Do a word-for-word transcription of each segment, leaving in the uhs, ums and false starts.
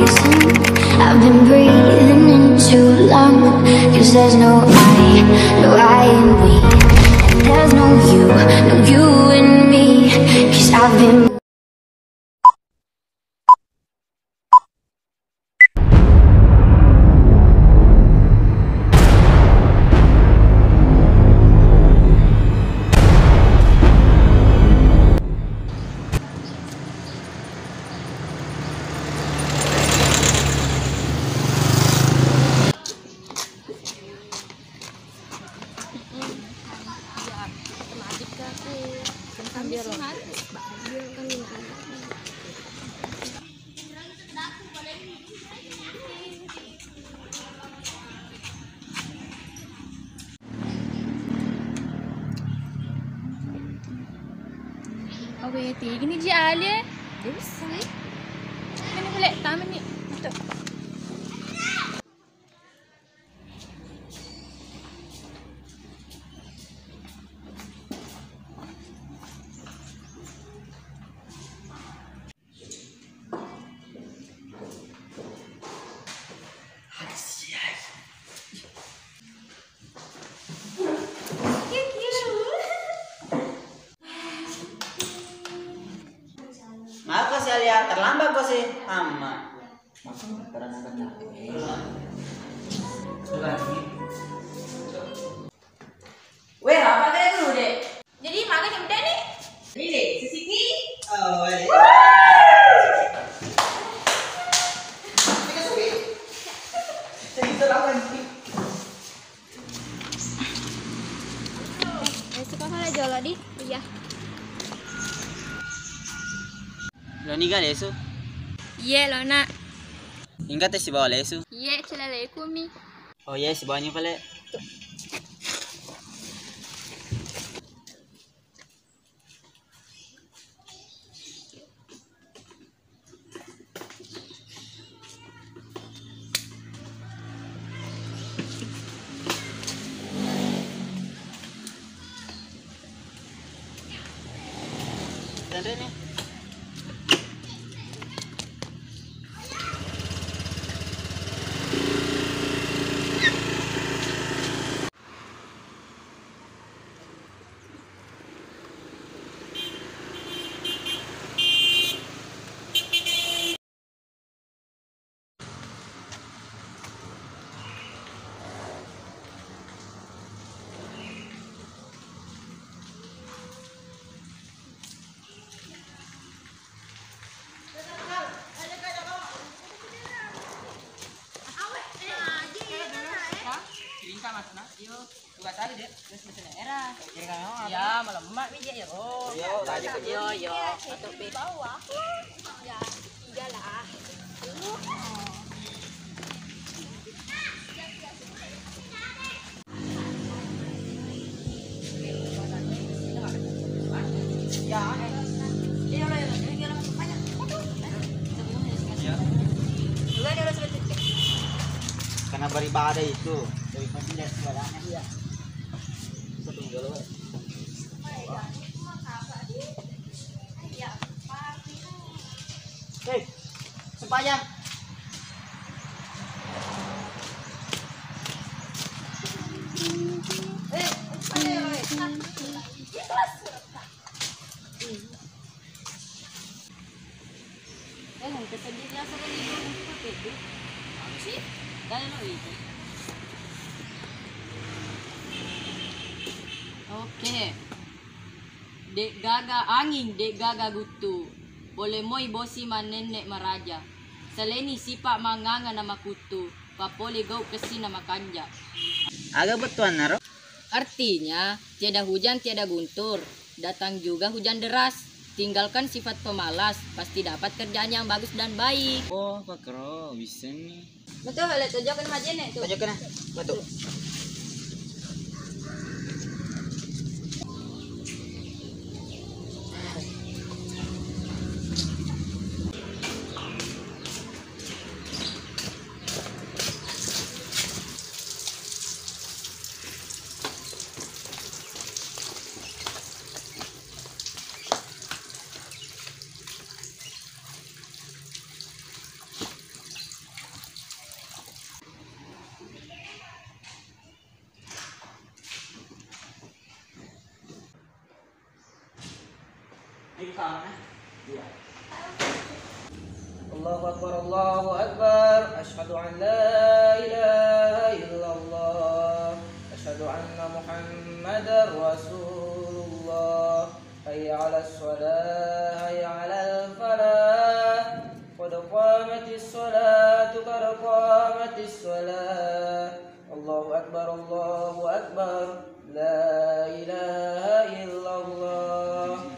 I've been breathing in too long, 'cause there's no I, no I in we, and there's no you, no you in me, 'cause I've been Awe, tegani ji ale. Bisa. Ini boleh taman nih. Betul. Maka si Alia terlambat kok si Amma. Weh, apa kayak dulu deh? Jadi maga ni udah nih. Ini deh, sisiki. Oh, ini. Kita suwe. Jadi itu apa nih? Eh, suka kalau jolo di? Iya. Lo niga lesu? Iye, lona. Ingat sibawa lesu? Iye, celaleku mi. Oh iye, sibawani pale. Tenre ni. Ringka masna. Tugas aja deh, terus mesin era. Ya, melemak nih dia ya. Oh, iya, iya, iya. Atau bawah. Ya, iyalah. Karena beribadah itu lebih penting dari segalanya. Iya. Hei, sempajang. Eh, eh, eh. Eh, engka seddi biasa ko libur, engka peddi. Anu sih? Dai lo itu. Oke. De'gaga anging, de'gaga guttu. Pole moi bosi mannenne maraja. Saleni sipa manganga na makuttu, papole gau kessi na makanja. Aga bettuanna ro? Artinya, tiada hujan, tiada guntur, datang juga hujan deras. Tinggalkan sifat pemalas, pasti dapat kerjaan yang bagus dan baik. Oh, pakro, bisa nih. Betul, le, tojokkan majene tuh. Tojokkan, betul. Allahu Akbar, Allahu Akbar. Asyhadu an la ilaha illallah. Asyhadu anna Muhammadar Rasulullah. Hayya 'alas shalah, hayya 'alal falah. Qad qamatis shalah, qad qamatis shalah. Allahu Akbar, Allahu Akbar. La ilaha illallah.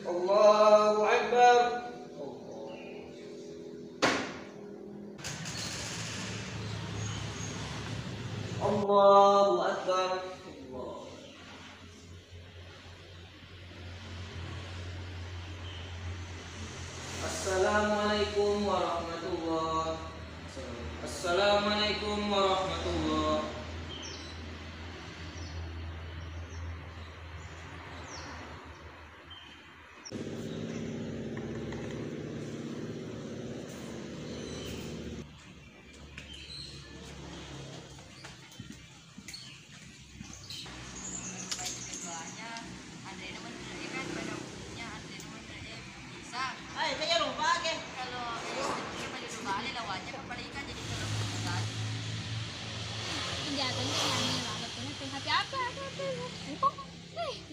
Allahu Akbar. Allahu Akbar. Assalamualaikum warahmatullah. Assalamualaikum warahmatullah.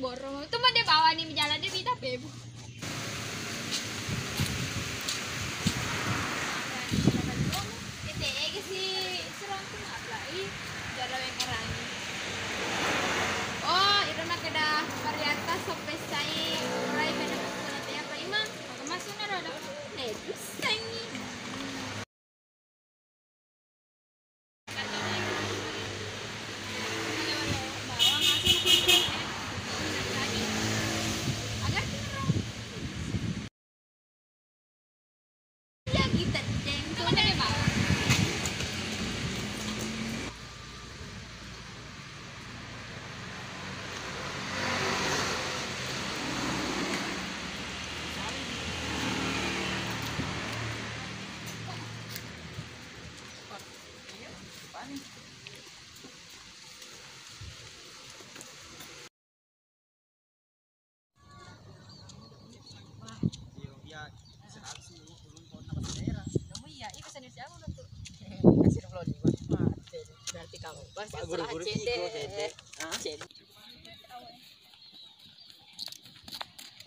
Borong tu mah dia bawa ni jalan dia bita pebu. Ete ege si serontu ngaplai jara wengerangi. Oh, iro nakeda pariatta soppessai urai kada makkona te apa imang. Maka masuk na roda. Ne, dusengi. Iya, iya, seratus lima puluh ton apa selera. Kamu iya, iya, pesan siapa lo tuh? Kasih dua puluh lima. Berarti kamu. Pak, guru-guru tiga, cedek. Hah? Cedek.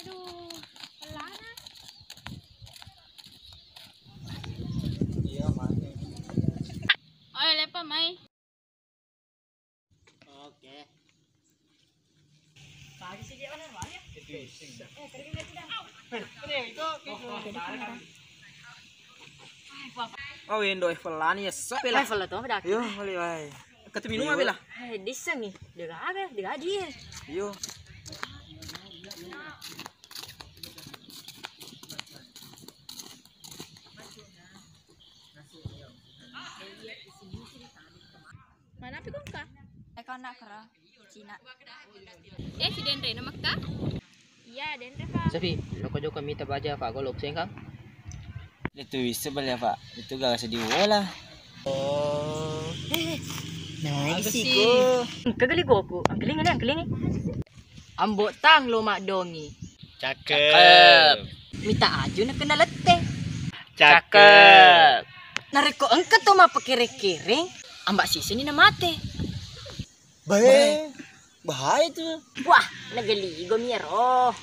Aduh, pelana. Iya, Mas. Oh, lepa mai. Oke. Tadi sih dia mana, Bang, ya? Itu iseng. Eh, kering dia tidak. Eh, itu, itu. Oh, oh, parah kan? Oh, indo e fellani ya, sop bela. Eh, fella to, dak. Yo, beli wae. Kata minum bela. Eh, diseng nih. Dia gak ada, dia gak dia. Yo. Mana pi kongka? Eka nak kera Cina. Eh, si denre na makka? Iya, denre, Pak. Sapi, loko joko mita baja, Pak, golok sengkang. Itu bisa beli, Pak. Itu gak sedih bola. Oh. Eh, nah, ini sih. Kegeli goku. Angkelingi, angkelingi. Ambo tang lo maddongi. Cakep. Mita aju na kena lette. Cakep. Narekko engka to mappakere-kereng, amba siseni na mate. Bae, bahaya tu. Wah, nageligo mi ero.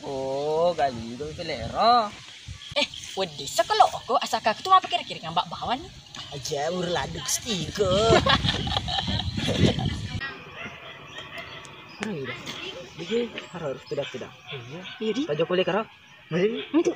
Oh, galigo mi pelero. Eh, wedding sekeloko asaka tu mappakere-kereng amba bawang ni. Aja urladuk stiko. Keren udah. Dige harus tidak tidak. Iya. Iya di. Tajo kulit karo. Mari. Itu.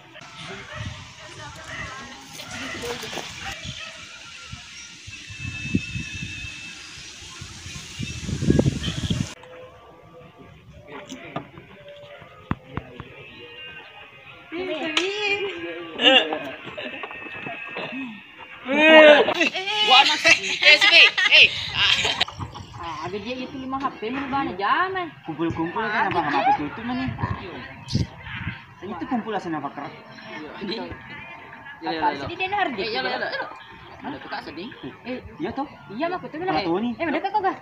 Ah, aga dia itu lima H P mana bana jaman. Kumpul-kumpul kan apa, apa tutup mana? Itu kumpul asal apa kerak? Iya, iya, iya. Apa sih dia harga? Iya, iya, iya. Ada tukang sedih. Eh, iya toh? Iya, mah kutu. Eh, mana kau gak?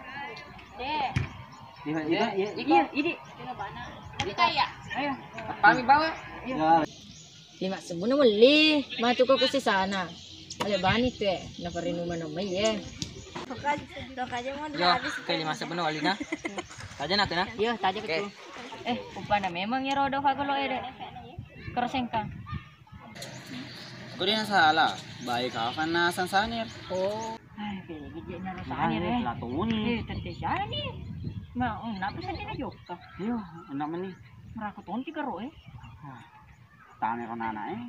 Dek. Iya, iya, iya. Iya, ini. Ini kaya. Ayo, pami bawa. Iya. Lima sebbu na melli, matu ko kesisana. Ale bani tu eh, na parinuma na mai eh. Yo, kayak lima sebbu na wali na. Taja na kena? Iya, taja. Oke. Betul. Eh, upana memang ya rodo kagolo ede. Kerosengka. Kau dia salah. Baik kau kan na sang sanir. Oh. Ai, kayak gigi nyala sanir eh. Latuni. Eh, tante siapa nih? Ma, oh, kenapa sendiri jokka? Iya, enak meni. Merako tonti karo eh. Tane ro nana eh.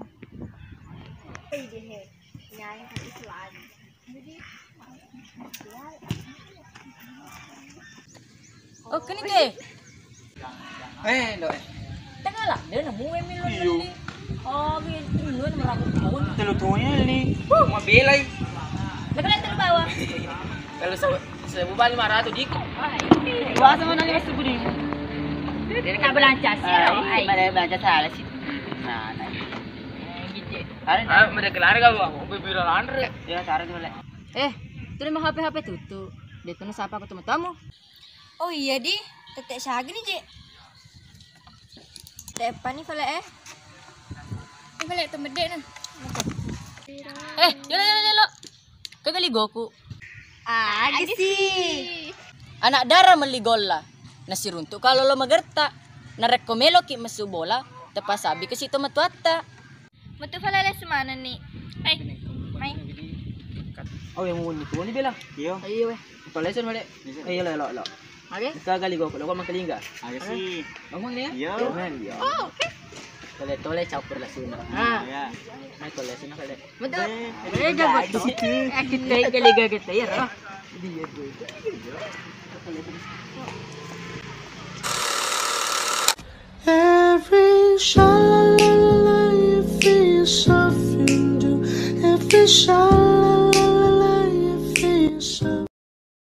Oke nih ke. Eh, lo eh. Tengah lah, dia nemu Emil lo. Iyo. Oh, gitu, lu nemu aku tahun. Telu tahun ini. Mau belai. Lepas telu bawah. Kalau se-, seribu bali lima ratus dikit. Puasa mana lima seribu di? Dia tak belanja sih. Ai, ai. Mana belanja salah sih. Nah, nah. Ada. Ah, mereka lari kau, mau bibir lanre. Ya, cari dulu, Lek. Eh, terima H P-H P tutu. Dia tuh siapa aku teman tamu? Oh iya di, tette siaga nih je. Teppa nih pale eh. Ini pale temede nah. Eh, yolo yolo yolo. Kegali goku. Agi sih. Anak dara melli golla. Nasiruntuk kalau lo magerta. Narekko meloki mesu bola, teppa sabi ke situ metuatta. Metu falale semana ni. Hai. Mai. Oh, yang mau nikah ni bela. Iyo. Ayo weh. Tolesson balik. Ayo lo lo lo. Oke. Kita gali goku lo kok makalingga. Ayo sih. Bangun ya. Iyo. Bangun ya. Oh, oke. Tole tole campur lasuna. Ah. Ya. Mai tole lasuna kale. Betul. Eh, jago tuh. Eh, kita gali goku kita ya. Every sha la la la la, you feel something do. Every sha